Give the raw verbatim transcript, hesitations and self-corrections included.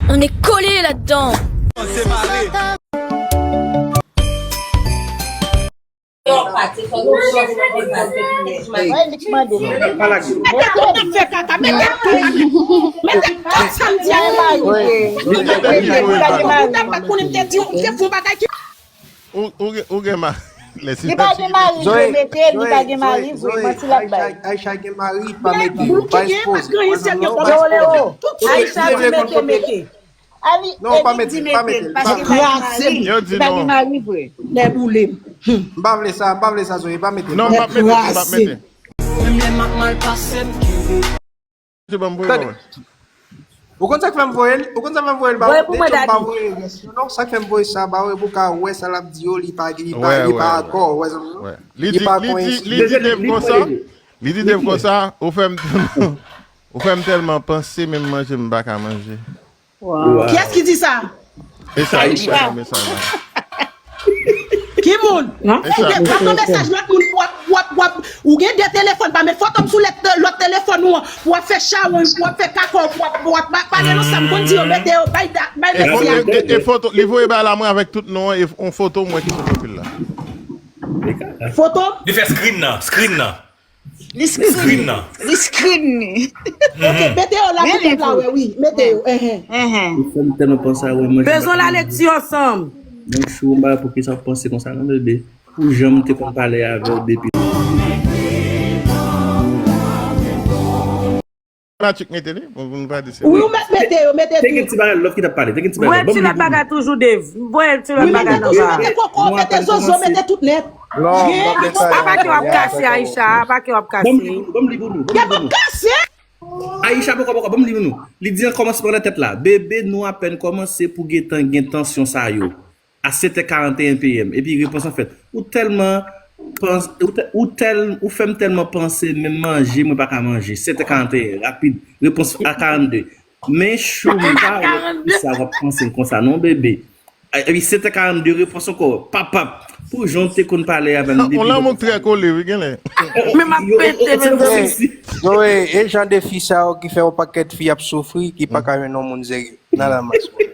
On est collé là-dedans. Ou gen mari vre, mete l, li pa gen mari vre, manti l ap bay. Aisha gen mari, pa mete l, pa ekspoze. Aisha di mete, mete. Non, pa mete l, pa mete l. Paske li pa gen mari, li pa gen mari vre. Nèboule m. M pa vle sa, m pa vle sa, Zoe, pa mete l. Non, m p ap mete l, m p ap mete l. Mwen menm ak mal pase m ki Tande. Ou konn sa k fè m voye l? Ou konn sa k fè m voye l ba ou? Voye pou mwen, Dadi. Non, sa k fè m voye sa ba ou, e pou w ka wè sa l ap di yo, li pa, li pa, li pa akò, ou wè sa m di? Li di, li di, li di Dave konsa, li di Dave konsa, ou fè m tèlman, ou fè m tèlman panse, menm manje m pa ka manje. Kiyès ki di sa? E sa, Aisha nan mesaj la. Ki moun? Ou gen pran mesaj lòt moun pou w ap, w ap, w ap, ou gen de telefòn, pa met foto m sou lòt telefòn ou an, pou w ap fè chawony, pou w ap fè kakò, pou w ap, pou w ap pale nou sa m konn di yo, mete yo, bay dat, bay mesye a. E foto, li voye bay la mwen avèk tout non an, e yon foto mwen ki sou pwofil la. Foto? Li fè screen nan, screen nan. Li screen. Li screen li. Ok, mete yo la pou pèp la wè, wi. Mete yo. Enhen. Ou fè m tèlman panse a wè manje. Bezwen la lekti ansanm. Mon chou, m pa wè poukisa w panse konsa non bebe. Pou jan m te konn pale avè w depi. Matik mete li, pou nou pa di se. Wi, ou mèt mete yo, mete tou. Te gen ti bagay lòt ki t ap pale, te gen ti bagay lòt. Voye ti lòt bagay toujou, Dave. Voye ti lòt bagay nan va. Mete koko, mete zozo, mete tout nèt. Apa ke w ap kase, Aisha? Apa ke w ap kase? Ban m li pou nou, ban m li pou nou. Kase! Aisha, poko, poko, ban m li pou nou. Li di an kòmansman nan tèt la, bebe nou apèn kòmanse pou gentan gen tansyon sa yo. A sèt è karanteyen PM. Epi repons an fèt. Ou tèlman panse, ou, tè, ou, tèl, ou fè m tèlman panse, menm manje, mwen pa ka manje. Sèt è karanteyen, rapid. Repons a karannde. Men chou, m pa wè poukisa w ap panse l konsa non, bebe. Epi sèt è karannde, repons ankò. Pap, pap. Pou jan w te konn pale avè m depi. On lanmou k trè kole, wi, genlè. Men m ap pete, men nou. Zoe, e jan de fi sa yo ki fè yon pakèt fi ap soufri, ki pa ka jwenn yon moun serye. Nan lanmou.